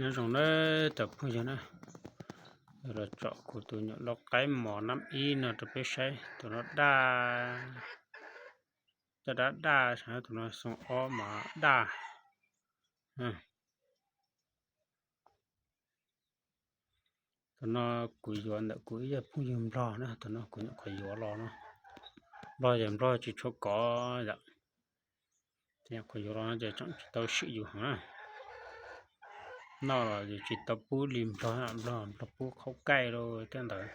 Nyob zoo nawb cov phooj ywg na, los tsom kuv tus nyuam lau qaib mos nab ib no rau peb saib. Tus no daj, caj dab daj, tus no xoo ob mas daj. Tus no kuv yuav ntawm kuv ib yawg phooj ywg nplog na, tus no kuv nyuam qhuav yuav los no. Nplog ces nplog tsis tshua kov yom, ces nyuam qhuav yuav los no ces tseem tsis tau sim yus heev na. Noj los yus tsis tau pub li nplog, nplog, nplog pub qhaub kaij rau tej ntawd.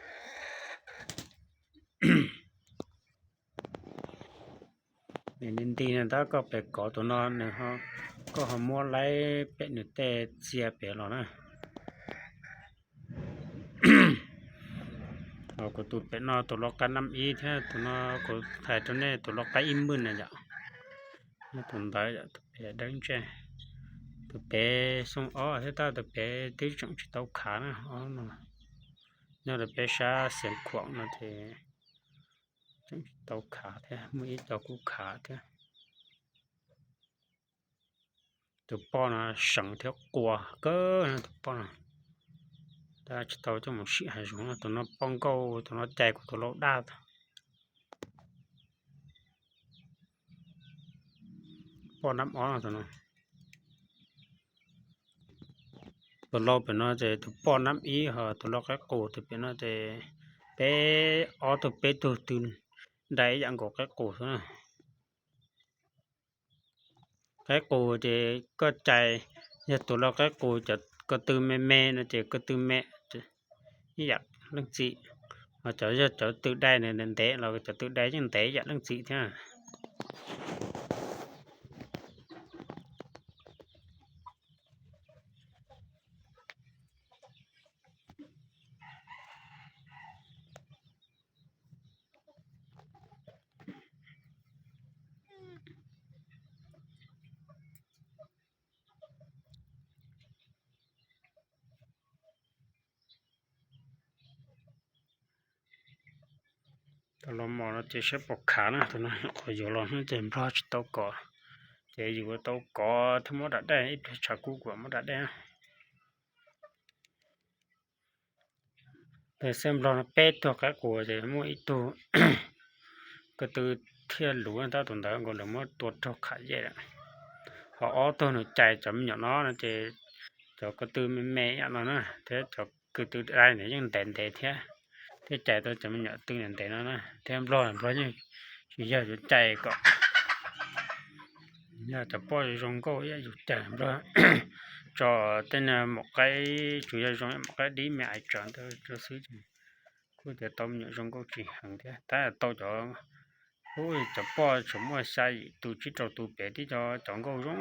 Nws nti nti no tab koj pem kov tus no nws, koj ho muab laib pem nws tej txia pem los na. Kuv tus pem no tus lau qaib nab ib thiab tus no kuv hais rau nej tus lau qaib ib maj na yom. Nyob tus ntawd yom, tus pem dawb ntseg, tus pem xoo ob thiab tab tus pem twb tseem tsis tau khav na. Ob no nyob rau peb sab Xiav Khuam no ces tseem tsis tau khav thiab, muaj ib co kuj khav thiab. Tus poj no seem thiab quas kawg no tus poj no. Tab tsis tau coj mus sim hav zoov no, tus no poj nkauj, tus no cais kuv tus lau daj. Poj nab ob no tus no. Tus lau pem no ces tus poj nab ib, ho tus lau qaib qus tus pem no ces peb ob tug peb tug twb dai ib yam nkaus qaib qus xwb na. Qaib qus ces koj cais, yog tus lau qaib qus cov ko tw me me no ces ko tw me ib yam leej txiv, ho cov yog cov tw dai ntev ntev los cov tw dai yeej ntev ib yam leej txiv thiab. Tus lau mos no ces saib puas khav na, tus no qhov yuav los no ces nplog tsis tau kov, ces yus tau kov thiab muab dam dej, ib pliag tshav kub kuv muab dam dej. Tus xeeb nplog no peb tug qaib qus ces muaj ib tug ko tw thiaj luv tab tus ntawd nkaus lawv muab tua raug kham yej lawm. Ho ob tug nws cais cov me nyuam no no ces cov ko tw me me ib yam no na, thiab cov ko tw dai nws yeej ntev ntev thiab, thiab cais tau cov me nyuam tw ntev ntev no na, thiab nplog nplog yeej tsis yog yuav cais kom yog cov poj zoo nkauj ib yam yus cais nplog tso tej maum qaib, tsuas yog zoo maum qaib dib me aiv tsawv ntawd xwb ces kuj tias tau me nyuam zoo nkauj tsis heev thiab. Tab tau cov, cov poj tseem muaj xya yim tus tsib rau tus pem tib co cov nkauj zoo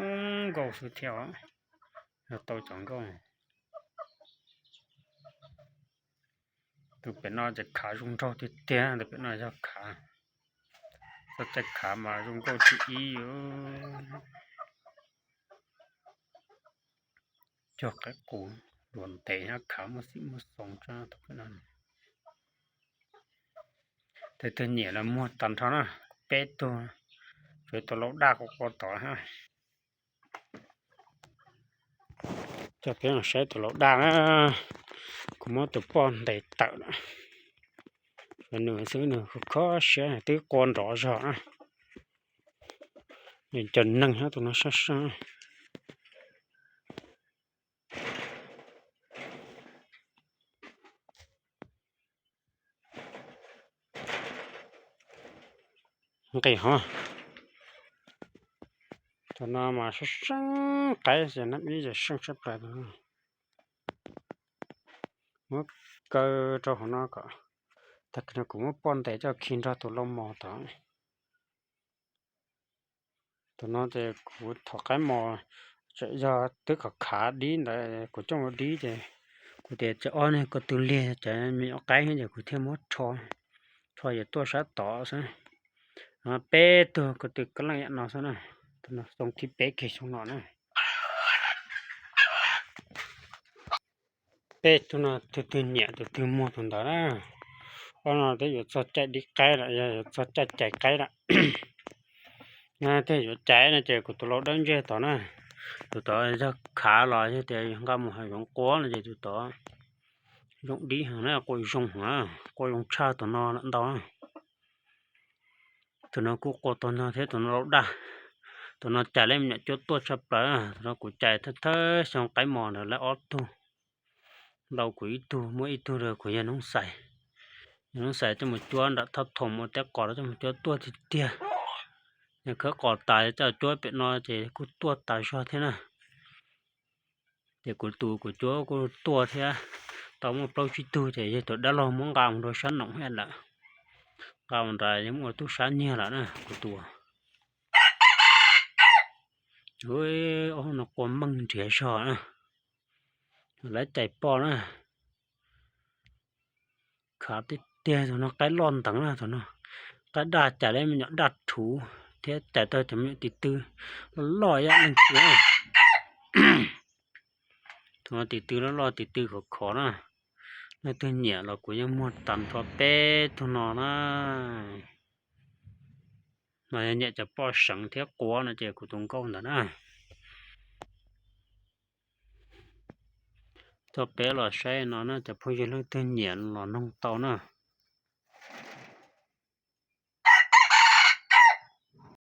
nkauj xwb thiab os. Yog tau cov nkauj. Tus pem no ces khav zoo nraug tiag tiag, tus pem no yog khav, txoj cai khav mas zoo nkauj tsis ib. Cog qaib qus luag ntev nyob khav muaj xim muaj xoo tso tus pem no. Tus twg nyiam los muag tag nrho na, peb tug, tsuas tus lau daj quas quas tod na. Coj peb los saib tus lau daj na, kuv muab tus poj ntes tawm lawm. Nws xwb nws kho siab twb qua nrov zog na. Nws cov neeg nyob tus no sab sab. Nqis hov. Tus no mas seej seej qaib, nab ib ces seej tshaj plaws tus no. Muab kaw rau hauv no kom tag kis no kuv muab poj ntes coj khi nrog tus lau mos tod. Tus no ces kuv thov qaib mos, tseem yog twb khav khav dib ntawd kuv coj ua dib ces kuv tias tsis ob niag ko tw liag cov me nyuam qaib ces kuv thiaj muab rho, rho yuav tuaj sab tod xwb. Peb tug ko tw kab leej yam no xwb na. Tus no xoo thib peb kiag xyoo no na. Peb tug no tus twg nyiam tus twg muag tus ntawd na. Ob no twb yuav txog caij dib qaib lawm, yog yuav txog caij cais qaib lawm. Yog twg yuav cais no ces kuv tus lau dawb ntseg tod na. Tus tod yog khav los yog tias nqa mus hav zoov qua no ces tus tod zoo dib heev na, qua zoo heev, qua zoo tshaj tus no lawm ntau. Tus no kuj qua tau no thiab, tus no laus daj. Tus no cais lawv me nyuam cuab tuaj tshaj plaws. Tus no kuv cais thawj thawj xyoo qaib mos ntawd lawv ob tug, ntaus kuv ib tug, muab ib tug rau kuv yawg Noob Xais. Yawg Noob Xais coj mus cuab nram Thoj Thoom ua teb qos los coj mus cuab tuaj tiag tiag. Yog khawb qos tas coj cuab pem no ces kuj tuaj tas zog thiab na. Ces kuv tus kuv cuab kuj tuaj thiab, tau muaj plaub tsib tug ces yog tus dab laug muab nqa mus rau sab noom thiab lawm. Nqa mus nrad yog muab ua tub sab nyiag lawm na kuv tus. Ub, ob no qua meej nrhiav zog na. Lawv cais poj na. Khav tiag tiag, tus no qaib loj nteev na, tus no qaib daj, cais lawv me nyuam daj rhuv thiab cais tau cov me nyuam tis tw loj loj ib yam leej twg. Tus no tis tw loj loj, tis tw khov khov na. Leej twg nyiam los kuv yeej muag tag nrho peb tug no na. No yog nyiam cov poj seev thiab quav no ces kuv tus nkauj ntawd na. Txoj peb los saib no na, cov phooj ywg leej twg nyiam los noog tau na.